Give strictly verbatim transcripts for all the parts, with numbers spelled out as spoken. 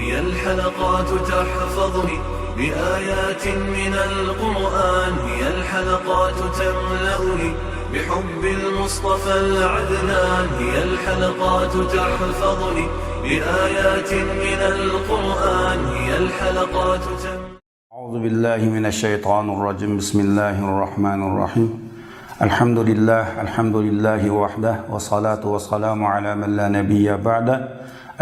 هي الحلقات تحفظني بآيات من القرآن، هي الحلقات تملأني بحب المصطفى العدنان، هي الحلقات تحفظني بآيات من القرآن، هي الحلقات تملأني أعوذ بالله من الشيطان الرجيم. بسم الله الرحمن الرحيم. الحمد لله، الحمد لله وحده، والصلاة والسلام على من لا نبي بعده.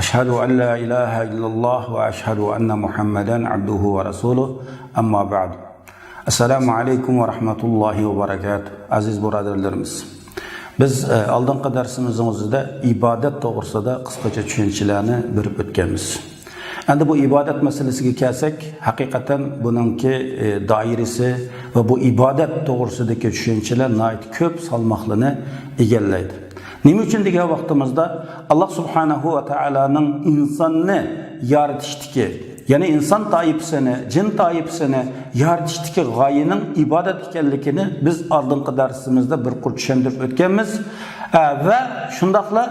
أشهد أن لا إله إلا الله وأشهد أن محمدا عبده ورسوله. أما بعد. السلام عليكم ورحمة الله وبركاته. ئەزىز بۇرادەرلىرىمىز، بىز، ئە، ئالدىنقى دەرسىمىزنىڭ ئۆزىدە ئىبادەت توغرىسىدا قىسقىچە چۈشەنچىلەرنى بېرىپ ئۆتكەنمىز. ئەمدى بۇ ئىبادەت مەسىلىسىگە كەلسەك، ھەقىقەتەن بۇنىڭكى، ئى، دائىرىسى ۋە بۇ ئىبادەت توغرىسىدىكى چۈشەنچىلەر ناھايىتى كۆپ سالماقلىرنى ئىگىلەيدۇ. نېمە ئۈچۈن دېگەن ۋاقتىمىزدا، ئاللا سۇبھانەھۇ ۋە تائالانىڭ ئىنساننى يارىتىشتىكى، يەنى ئىنسان تائىپىسىنى، جىن تائىپىسىنى يارىتىشتىكى غايىنىڭ ئىبادەت ئىكەنلىكىنى بىز ئالدىنقى دەرسىمىزدە بىر قۇر چۈشەندۈرۈپ ئۆتكەنمىز. ئە، ۋە شۇنداقلا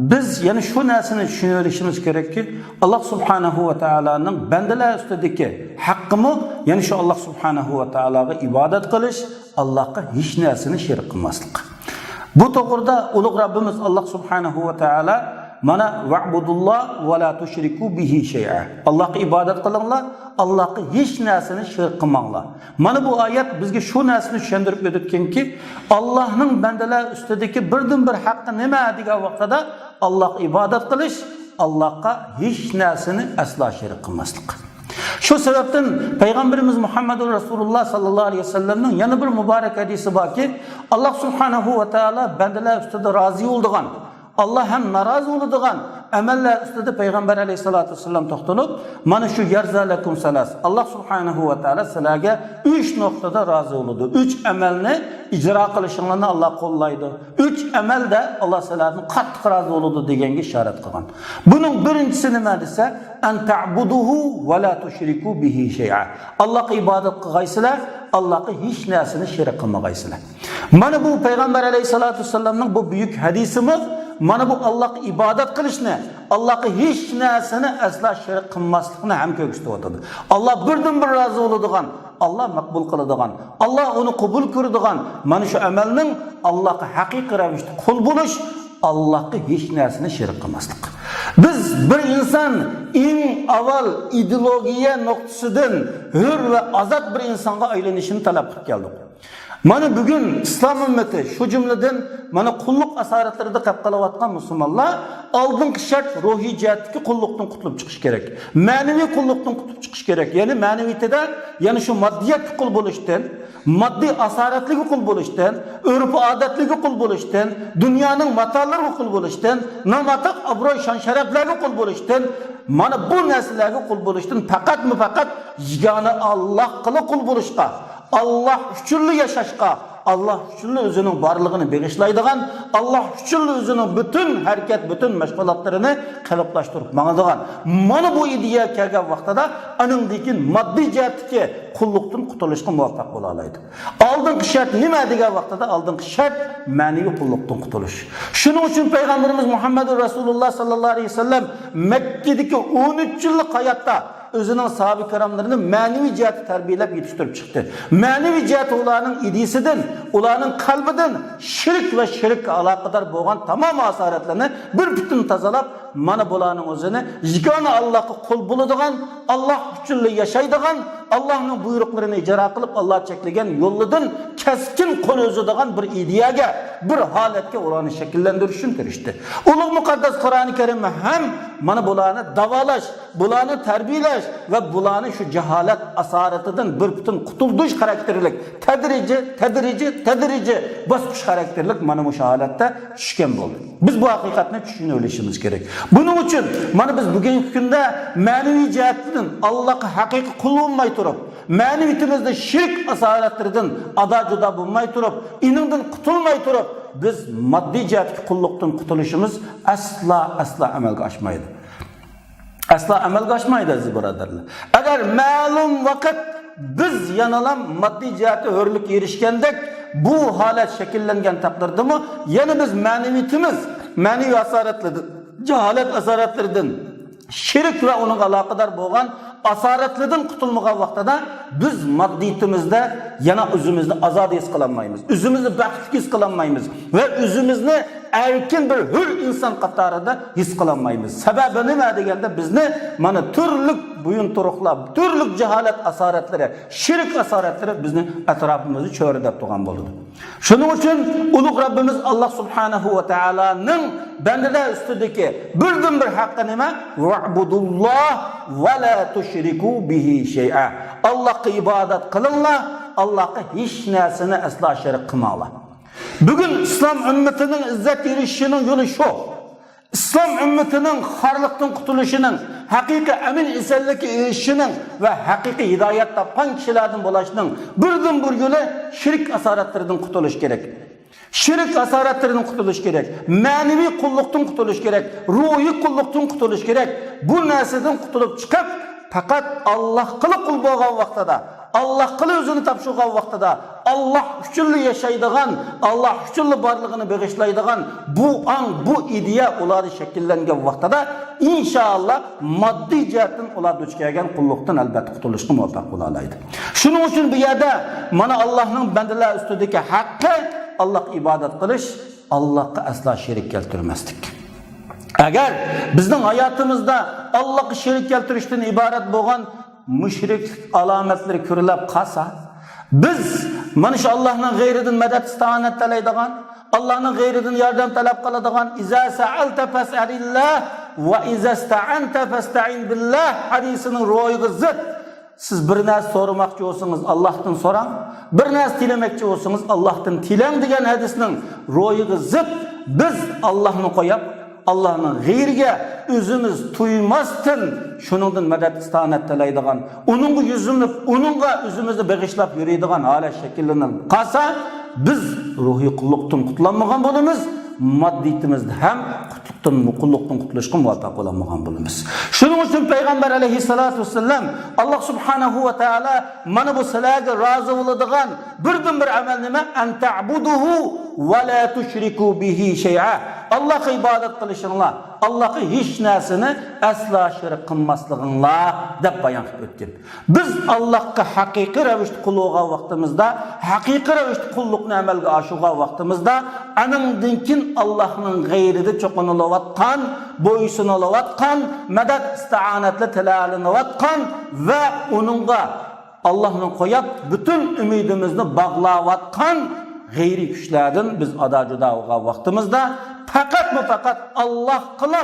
بىز يەنە شۇ نەرسىنى چۈشىنىۋېلىشىمىز كېرەككى، ئاللا سۇبھانەھۇ ۋە تائالانىڭ بەندىلەر ئۈستىدىكى ھەققىمۇ يەنە شۇ ئاللا سۇبھانەھۇ ۋە تائالاغا ئىبادەت قىلىش، ئاللاغا ھېچ نەرسىنى شېرىك قىلماسلىق. بۇ توغرىدا ئۇلۇغ رەببىمىز ئاللا سۇبھانەھۇ ۋە تائالا مانا، «ۋەئبۇدۇللا ۋە لا تۇشرىكۇ بىھى شەيئا.» ئاللاغا ئىبادەت قىلىڭلار، ئاللاغا ھېچ نەرسىنى شېرىك قىلماڭلار. مانا بۇ ئايەت بىزگە شۇ نەرسىنى چۈشەندۈرۈپ ئۆتۈتكەنكى، ئاللانىڭ بەندىلەر ئۈستىدىكى بىردىنبىر ھەققى نېمە دېگەن ۋاقتىدا، ئاللاغا ئىبادەت قىلىش، ئاللاغا ھېچ نەرسىنى ئەسلا شېرىك قىلماسلىق. شۇ سەۋەبتىن پەيغەمبىرىمىز مۇھەممەدۇر رەسۇلۇللا ساللاللاھۇ ئەلەيھى ۋەسەللەمنىڭ يەنە بىر مۇبارەك ھەدىسى باركى، ئاللا سۇبھانەھۇ ۋە تائالا بەندىلەر ئۈستىدە رازى بولىدىغان، ئاللا ھەم نارازى بولىدىغان ئەمەللەر ئۈستىدە پەيغەمبەر ئەلەيھىسسالاتۇ ۋەسسالام توختىلىپ، مانا شۇ يەرزە لەكۇم سالاس، ئاللا سۇبھانەھۇ ۋە تائالا سىلەرگە ئۈچ نۇقتىدا رازى بولىدۇ، ئۈچ ئەمەلنى ئىجرا قىلىشىڭلارنى ئاللا قوللايدۇ، ئۈچ ئەمەلدە ئاللا سىلەردىن قاتتىق رازى بولىدۇ دېگەنگە ئىشارەت قىلغان. بۇنىڭ بىرىنچىسى نېمە دېسە، «ئەن تەئبۇدۇھۇ ۋە لا تۇشرىكۇ بىھى شەيئا.» ئاللاغا ئىبادەت قىلغايسىلەر، ئاللاغا ھېچ نەرسىنى شېرىك قىلمىغايسىلەر. مانا بۇ پەيغەمبەر ئەلەيھىسسالاتۇ ۋەسسالامنىڭ بۇ بۈيۈك ھەدىسىمۇ، مانا بۇ ئاللاغا ئىبادەت قىلىشنى، ئاللاغا ھېچ نەرسىنى ئەسلا شېرىك قىلماسلىقنى ھەم كۆرسىتىۋاتىدۇ. ئاللا بىردىنبىر رازى بولىدىغان، ئاللا مەقبۇل قىلىدىغان، ئاللا ئۇنى قوبۇل كۆرىدىغان، مانا شۇ ئەمەلنىڭ ئاللاغا ھەقىقىي رەۋىشتە قۇل بولۇش، ئاللاغا ھېچ نەرسىنى شېرىك قىلماسلىق. بىز بىر ئىنسان ئەڭ ئاۋۋال ئىدېئولوگىيە نۇقتىسىدىن ھۆر ۋە ئازاد بىر ئىنسانغا ئايلىنىشىنى تەلەپ قىلىپ كەلدۇق. مانا بۈگۈن ئىسلام ئۈممىتى، شۇ جۈملىدىن مانا قۇللۇق ئاسارەتلىرىدە قېلىپ قېلىۋاتقان مۇسۇلمانلار ئالدىنقى شەرت روھىي جەھەتتىكى قۇللۇقتىن قۇتۇلۇپ چىقىش كېرەك. مەنىۋى قۇللۇقتىن قۇتۇلۇپ چىقىش كېرەك. يەنى مەنىۋىيىتىدە، يەنى شۇ ماددىيەتكە قۇل بولۇشتىن، ماددىي ئاسارەتلىككە قۇل بولۇشتىن، ئۆرپ-ئادەتلىككە قۇل بولۇشتىن، دۇنيانىڭ ماتالىرىغا قۇل بولۇشتىن، ناماتاق ئابرۇي شان-شەرەپلەرگە قۇل بولۇشتىن، مانا بۇ نەرسىلەرگە قۇل بولۇشتىن پەقەتمۇ پەقەت يېگانە ئاللاھقىلا قۇل بولۇشقا، ئاللاھ ئۈچۈنلا ياشاشقا، ئاللاھ ئۈچۈنلا ئۆزىنىڭ بارلىقىنى بېغىشلايدىغان، ئاللاھ ئۈچۈنلا ئۆزىنىڭ پۈتۈن ھەرىكەت، پۈتۈن مەشغۇلاتلىرىنى قېلىپلاشتۇرۇپ ماڭىدىغان، مانا بۇ ئىدىيەگە كەلگەن ۋاقتىدا ئانىڭدىن كېيىن ماددىي جەھەتتىكى قۇللۇقتىن قۇتۇلۇشقا مۇۋەپپەق بولالايدۇ. ئالدىنقى شەرت نېمە دېگەن ۋاقتىدا، ئالدىنقى شەرت مەنىۋى قۇللۇقتىن قۇتۇلۇش. شۇنىڭ ئۈچۈن پەيغەمبىرىمىز مۇھەممەدۇر رەسۇلۇللا ساللاللاھۇ ئەلەيھى ۋەسەللەم مەككىدىكى ئون ئۈچ يىللىق ھاياتتا ئۆزىنىڭ ساھابە كىراملىرىنى مەنىۋى جەھەتتە تەربىيەلەپ يېتىشتۈرۈپ چىقتى. مەنىۋى جەھەتتە ئۇلارنىڭ ئىدىيىسىدىن، ئۇلارنىڭ قەلبىدىن شىرك ۋە شىرككە ئالاقىدار بولغان تامام ئاسارەتلەرنى بىر پۈتۈن تازىلاپ، مانا بۇلارنىڭ ئۆزىنى يېگانە ئاللاھقا قۇل بولىدىغان، ئاللاھ ئۈچۈنلا ياشايدىغان، ئاللاھنىڭ بۇيرۇقلىرىنى ئىجرا قىلىپ، ئاللاھ چەكلىگەن يولىدىن كەسكىن قول ئۈزىدىغان بىر ئىدىيەگە، بىر ھالەتكە ئۇلارنى شەكىللەندۈرۈش ئۈچۈن تىرىشتى. ئۇلۇغ مۇقەددەس قۇرئانى كەرىم ھەم مانا بۇلارنى داۋالاش، بۇلارنى تەربىيەلەش ۋە بۇلارنى شۇ جاھالەت ئاسارىتىدىن بىر پۈتۈن قۇتۇلدۇرۇش خاراكتېرلىك، تەدرىجىي، تەدرىجىي، تەدرىجىي، باسقۇچ خاراكتېرلىك مانا مۇشۇ ھالەتتە چۈشكەن بولدى. بىز بۇ ھەقىقەتنى چۈشىنىۋېلىشىمىز كېرەك. بۇنىڭ ئۈچۈن مانا بىز بۈگۈنكى كۈندە مەنىۋى جەھەتتىن ئاللاھقا ھەقىقىي قۇل بولماي تۇرۇپ، مەنىۋىيىتىمىزدە شىرك ئاسارەتلىرىدىن ئادا-جۇدا بولماي تۇرۇپ، ئېنىڭدىن قۇتۇلماي تۇرۇپ، بىز ماددىي جەھەتتىكى قۇللۇقتىن قۇتۇلۇشىمىز ئەسلا، ئەسلا ئەمەلگە ئاشمايدۇ. ئەسلا ئەمەلگە ئاشمايدۇ، ئەزىز بۇرادەرلەر. ئەگەر مەلۇم ۋاقىت بىز يەنىلا ماددىي جەھەتتە ھۆرلۈككە ئېرىشكەندەك بۇ ھالەت شەكىللەنگەن تەقدىردىمۇ، يەنە بىز مەنىۋىيىتىمىز، مەنىۋى ئاسارەتلىرىدىن، جاھالەت ئاسارەتلىرىدىن، شىرك ۋە ئۇنىڭغا ئالاقىدار بولغان ئاسارەتلەردىن قۇتۇلمىغان ۋاقتىدا بىز ماددىيىتىمىزدە يەنە ئۆزىمىزنى ئازادە ھېس قىلالمايمىز، ئۆزىمىزنى بەختلىك ھېس قىلالمايمىز ۋە ئۆزىمىزنى ئەركىن بىر ھۆر ئىنسان قاتارىدا ھېس قىلالمايمىز. سەۋەبى نېمە دېگەندە، بىزنى مانا تۈرلۈك بويۇنتۇرۇقلار، تۈرلۈك جاھالەت ئاسارەتلىرى، شىرك ئاسارەتلىرى بىزنى ئەتراپىمىزنى چۆرىدەپ تۇرغان بولىدۇ. شۇنىڭ ئۈچۈن ئۇلۇغ رەببىمىز ئاللاھ سۇبھانەھۇ ۋە تائالانىڭ بەندىلەر ئۈستىدىكى بىردىنبىر ھەققى نېمە؟ «ۋەئبۇدۇللاھ ۋە لا تۇشرىكۇ بىھى شەيئا.» ئاللاھقا ئىبادەت قىلىڭلار، ئاللاھقا ھېچ نەرسىنى ئەسلا شېرىك قىلماڭلار. بۈگۈن ئىسلام ئۈممىتىنىڭ ئىززەت ئېرىشىشىنىڭ يولى شۇ. ئىسلام ئۈممىتىنىڭ خارلىقتىن قۇتۇلۇشىنىڭ، ھەقىقىي ئەمىن-ئېسەنلىككە ئېرىشىشىنىڭ ۋە ھەقىقىي ھىدايەت تاپقان كىشىلەردىن بولۇشنىڭ بىردىنبىر يولى شىرك ئاسارەتلىرىدىن قۇتۇلۇش كېرەك. شىرك ئاسارەتلىرىدىن قۇتۇلۇش كېرەك. مەنىۋى قۇللۇقتىن قۇتۇلۇش كېرەك. روھىي قۇللۇقتىن قۇتۇلۇش كېرەك. بۇ نەرسىدىن قۇتۇلۇپ چىقىپ، پەقەت ئاللاھقىلا قۇل بولغان ۋاقتىدا، ئاللاھقىلا ئۆزىنى تاپشۇرغان ۋاقتىدا، ئاللاھ ئۈچۈنلا ياشايدىغان، ئاللاھ ئۈچۈنلا بارلىقىنى بېغىشلايدىغان بۇ ئاڭ، بۇ ئىدىيە ئۇلاردا شەكىللەنگەن ۋاقتىدا، ئىنشائاللاھ، ماددىي جەھەتتىن ئۇلار دۇچ كەلگەن قۇللۇقتىن ئەلۋەتتە قۇتۇلۇشقا مۇۋەپپەق بولالايدۇ. شۇنىڭ ئۈچۈن بۇ يەردە مانا ئاللاھنىڭ بەندىلەر ئۈستىدىكى ھەققى، ئاللاھقا ئىبادەت قىلىش، ئاللاھقا ئەسلا شېرىك كەلتۈرمەسلىك. ئەگەر بىزنىڭ ھاياتىمىزدا ئاللاھقا شېرىك كەلتۈرۈشتىن ئىبارەت بولغان مۇشرىكلىق ئالامەتلىرى كۆرۈلۈپ قالسا، بىز مانا شۇ ئاللاھنىڭ غەيرىدىن مەدەت ئىستائانەت تىلەيدىغان، ئاللاھنىڭ غەيرىدىن ياردەم تەلەپ قىلىدىغان، «ئىزا سەئەلتە فەسئەلىللاھ ۋە ئىزا ئىستەئەنتە فەستەئىن بىللاھ» ھەدىسىنىڭ روھىغا زىت. سىز بىر نەرسە سورىماقچى بولسىڭىز، ئاللاھتىن سوراڭ. بىر نەرسە تىلىمەكچى بولسىڭىز، ئاللاھتىن تىلەڭ دېگەن ھەدىسنىڭ روھىغا زىت، بىز ئاللاھنى قويۇپ، ئاللاھنىڭ غەيرىگە ئۆزىمىز تۇيماستىن، شۇنىڭدىن مەدەت ئىستائانەت تىلەيدىغان، ئۇنىڭغا يۈزلىنىپ، ئۇنىڭغا ئۆزىمىزنى بېغىشلاپ يۈرىدىغان ھالەت شەكىللىنىپ قالسا، بىز روھىي قۇللۇقتىن قۇتۇلالمىغان بولىمىز، ماددىيىتىمىزدە ھەم قۇتلۇقتىن، قۇللۇقتىن قۇتۇلۇشقا مۇۋەپپەق بولالمىغان بولىمىز. شۇنىڭ ئۈچۈن پەيغەمبەر ئەلەيھىسسالاتۇ ۋەسسالام، ئاللاھ سۇبھانەھۇ ۋە تائالا مانا بۇ سىلەرگە رازى بولىدىغان بىردىنبىر ئەمەل نېمە؟ «ئەن تەئبۇدۇھۇ ۋە لا تۇشرىكۇ بىھى شەيئا.» ئاللاھقا ئىبادەت قىلىشىڭلار، ئاللاھقا ھېچ نەرسىنى ئەسلا شېرىك قىلماسلىقىڭلار، دەپ بايان قىلىپ ئۆتتى. بىز ئاللاھقا ھەقىقىي رەۋىشتە قۇل بولغان ۋاقتىمىزدا، ھەقىقىي رەۋىشتە قۇللۇقنى ئەمەلگە ئاشۇرغان ۋاقتىمىزدا، ئانىڭدىن كېيىن ئاللاھنىڭ غەيرىدە چوقۇنۇلۇۋاتقان، بويسۇنۇلۇۋاتقان، مەدەت ئىستائانەتلەر تىلەۋېلىنىۋاتقان ۋە ئۇنىڭغا، ئاللاھنى قويۇپ، پۈتۈن ئۈمىدىمىزنى باغلاۋاتقان غەيرىي كۈچلەردىن بىز ئادا-جۇدا بولغان ۋاقتىمىزدا، پەقەتمۇ پەقەت ئاللاھقىلا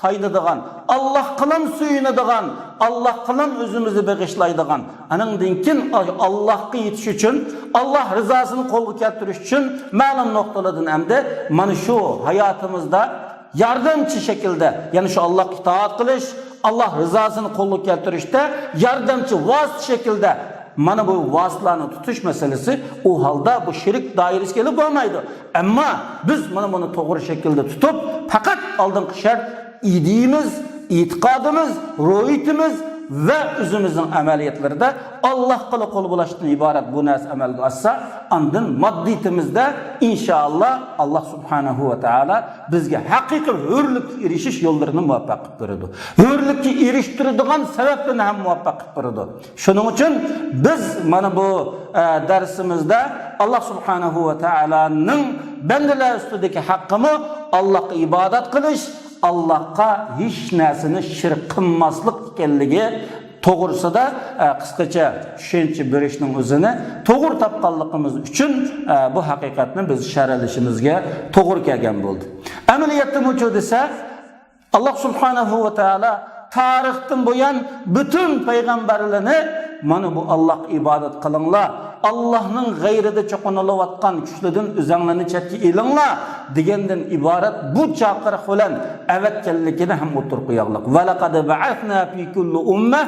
تايىنىدىغان، ئاللاھقىلا سۆيۈنىدىغان، ئاللاھقىلا ئۆزىمىزنى بېغىشلايدىغان، ئانىڭدىن كېيىن ئاللاھقا يېتىش ئۈچۈن، ئاللاھ رىزاسىنى قولغا كەلتۈرۈش ئۈچۈن مەلۇم نۇقتىلىرىدىن ئەمدى مانا شۇ ھاياتىمىزدا ياردەمچى شەكىلدە، يەنى شۇ ئاللاھقا ئىتائەت قىلىش، ئاللاھ رىزاسىنى قولغا كەلتۈرۈشتە ياردەمچى ۋاسىتە شەكىلدە مانا بۇ ۋاسىتىلەرنى تۇتۇش مەسىلىسى ئۇ ھالدا بۇ شىرك دائىرىسىگە ئېلىپ بارمايدۇ. ئەمما بىز مانا بۇنى توغرا شەكىلدە تۇتۇپ، پەقەت ئالدىنقى شەرت ئىدىيىمىز، ئېتىقادىمىز، روھىيىتىمىز ۋە ئۆزىمىزنىڭ ئەمەلىيەتلىرىدە ئاللاھقىلا قۇل بولۇشتىن ئىبارەت بۇ نەرسە ئەمەلگە ئاشسا، ئاندىن ماددىيىتىمىزدە ئىنشائاللا ئاللاھ سۇبھانەھۇ ۋە تائالا بىزگە ھەقىقىي ھۆرلۈككە ئېرىشىش يوللىرىنى مۇۋەپپەق قىلىپ بېرىدۇ. ھۆرلۈككە ئېرىشتۈرىدىغان سەۋەبلەرنى ھەم مۇۋەپپەق قىلىپ بېرىدۇ. شۇنىڭ ئۈچۈن بىز مانا بۇ، ئە، دەرسىمىزدە ئاللاھ سۇبھانەھۇ ۋە تائالانىڭ بەندىلەر ئۈستىدىكى ھەققىمۇ ئاللاھقا ئىبادەت قىلىش، ئاللاھقا ھېچ نەرسىنى شېرىك قىلماسلىق ئىكەنلىكى توغرىسىدا، ئە، قىسقىچە چۈشەنچە بېرىشنىڭ ئۆزىنى توغرا تاپقانلىقىمىز ئۈچۈن، ئە، بۇ ھەقىقەتنى بىز شەرھلىشىمىزگە توغرا كەلگەن بولدى. ئەمەلىيەتتىمۇ شۇ دېسە، ئاللاھ سۇبھانەھۇ ۋە تائالا تارىختىن بۇيان پۈتۈن پەيغەمبەرلىرىنى مانا بۇ ئاللاھقا ئىبادەت قىلىڭلار، ئاللاھنىڭ غەيرىدە چوقۇنۇلۇۋاتقان كۈچلىرىدىن ئۆزەڭلارنى چەتكە ئېلىڭلار دېگەندىن ئىبارەت بۇ چاقىرىق بىلەن ئەۋەتكەنلىكىنى ھەم ئوتتۇرىغا قويايلىق. ۋەلەقەد بەئەسنا فى كل أمة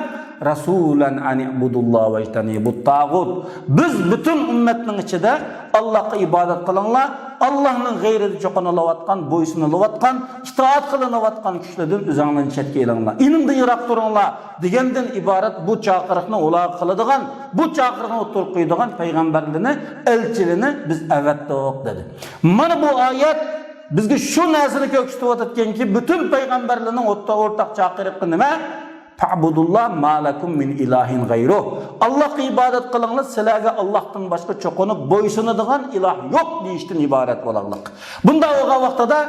رسولا أن اعبدوا الله واجتنبوا الطاغوت. بىز پۈتۈن ئۈممەتنىڭ ئىچىدە ئاللاھقا ئىبادەت قىلىڭلار، ئاللاھنىڭ غەيرىدە چوقۇنۇلۇۋاتقان، بويسۇنۇلۇۋاتقان، ئىتائەت قىلىنىۋاتقان كۈچلىرىدىن ئۆزەڭلارنى چەتكە ئېلىڭلار، ئېنىڭدىن يىراق تۇرۇڭلار دېگەندىن ئىبارەت بۇ چاقىرىقنى ئۇلارغا قىلىدىغان، بۇ چاقىرىقنى ئوتتۇرىغا قويىدىغان پەيغەمبەرلىرىنى، ئەلچىلىرىنى بىز ئەۋەتتۇق دېدى. مانا بۇ ئايەت بىزگە شۇ نەرسىنى كۆرسىتىۋاتىدىكەنكى، پۈتۈن پەيغەمبەرلەرنىڭ ئوتتا-، ئورتاق چاقىرىقى نېمە؟ فەئبۇدۇللاھ ما لەكۇم مىن ئىلاھىن غەيرۇھ. ئاللاھقا ئىبادەت قىلىڭلار، سىلەرگە ئاللاھتىن باشقا چوقۇنۇپ بويسۇنىدىغان ئىلاھ يوق دېيىشتىن ئىبارەت بولاغلىق. بۇنداق بولغان ۋاقتىدا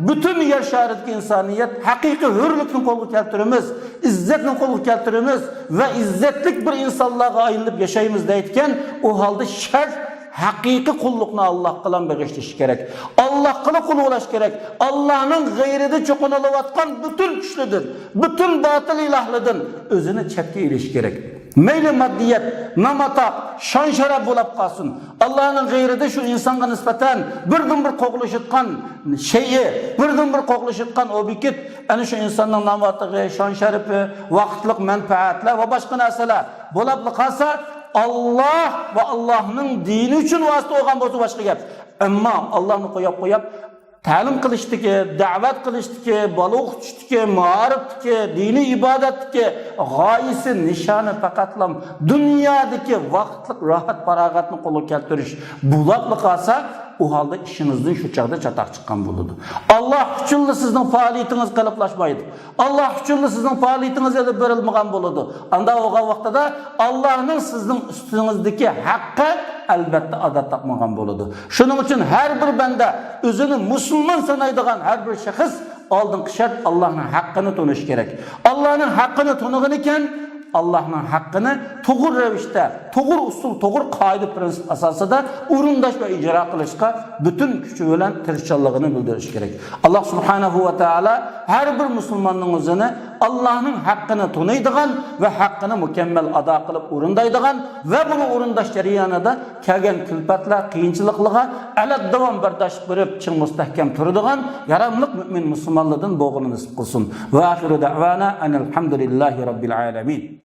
پۈتۈن يەر شارىدىكى ئىنسانىيەت ھەقىقىي ھۆرلۈكنى قولغا كەلتۈرىمىز، ئىززەتنى قولغا كەلتۈرىمىز ۋە ئىززەتلىك بىر ئىنسانلارغا ئايلىنىپ ياشايمىز دەيدىكەن، ئۇ ھالدا شەرت ھەقىقىي قۇللۇقنى ئاللاھقىلا بېغىشلىشى كېرەك. ئاللاھقىلا قۇل بولاش كېرەك. ئاللاھنىڭ غەيرىدە چوقۇنۇلۇۋاتقان پۈتۈن كۈچلىدىن، پۈتۈن باتىل ئىلاھلىدىن ئۆزىنى چەتكە ئېلىش كېرەك. مەيلى ماددىيەت، نام-ئاتاق، شان-شەرەپ بولاپ قالسۇن. ئاللاھنىڭ غەيرىدە شۇ ئىنسانغا نىسبەتەن بىردىنبىر قوغلىشىدىغان شەيئى، بىردىنبىر قوغلىشىدىغان ئوبيېكت، ئەنە شۇ ئىنساننىڭ نام-ئاتىقى، شان-شەرىپى، ۋاقىتلىق مەنپەئەتلەر ۋە باشقا نەرسىلەر بولاپلا قالسا، ئاللاھ ۋە ئاللاھنىڭ دىنى ئۈچۈن ۋاسىتە بولغان بولسا باشقا گەپ. ئەمما ئاللاھنى قويۇپ قويۇپ، تەلىم قىلىشتىكى، دەۋەت قىلىشتىكى، بالا ئوقۇتۇشتىكى، مائارىپتىكى، دىنىي ئىبادەتتىكى غايىسى، نىشانى پەقەتلا دۇنيادىكى ۋاقىتلىق راھەت-پاراغەتنى قولغا كەلتۈرۈش بولاپلا قالسا، ئۇ ھالدا ئىشىڭىزدىن شۇ چاغدا چاتاق چىققان بولىدۇ. ئاللاھ ئۈچۈنلا سىزنىڭ پائالىيىتىڭىز قېلىپلاشمايدۇ. ئاللاھ ئۈچۈنلا سىزنىڭ پائالىيىتىڭىز ئېلىپ بېرىلمىغان بولىدۇ. ئانداق بولغان ۋاقتىدا ئاللاھنىڭ سىزنىڭ ئۈستىڭىزدىكى ھەققى ئەلۋەتتە ئادا تاپمىغان بولىدۇ. شۇنىڭ ئۈچۈن ھەر بىر بەندە ئۆزىنى مۇسۇلمان سانايدىغان ھەر بىر شەخس ئالدىنقى شەرت ئاللاھنىڭ ھەققىنى تونۇشى كېرەك. ئاللاھنىڭ ھەققىنى تونۇغىنىكەن، ئاللاھنىڭ ھەققىنى توغرا رەۋىشتە، توغرا ئۇسۇل، توغرا قائىدە پىرىنسىپ ئاساسىدا ئورۇنداش ۋە ئىجرا قىلىشقا پۈتۈن كۈچى بىلەن تىرىشچانلىقىنى بىلدۈرۈشى كېرەك. ئاللاھ سۇبھانەھۇ ۋە تائالا ھەر بىر مۇسۇلماننىڭ ئۆزىنى ئاللاھنىڭ ھەققىنى تونۇيدىغان ۋە ھەققىنى مۇكەممەل ئادا قىلىپ ئورۇندايدىغان ۋە بۇنى ئورۇنداش جەريانىدا كەلگەن كۈلپەتلەر، قىيىنچىلىقلارغا ئەلەت داۋام بەرداشلىق بېرىپ، چىڭ مۇستەھكەم تۇرىدىغان ياراملىق مۆمىن مۇسۇلمانلاردىن بولغىنى نېسىپ قىلسۇن. ۋە ئاخىرۇ دەۋانا ئەنىل ھەمدۇلىللاھى رەببىل ئالەمىن.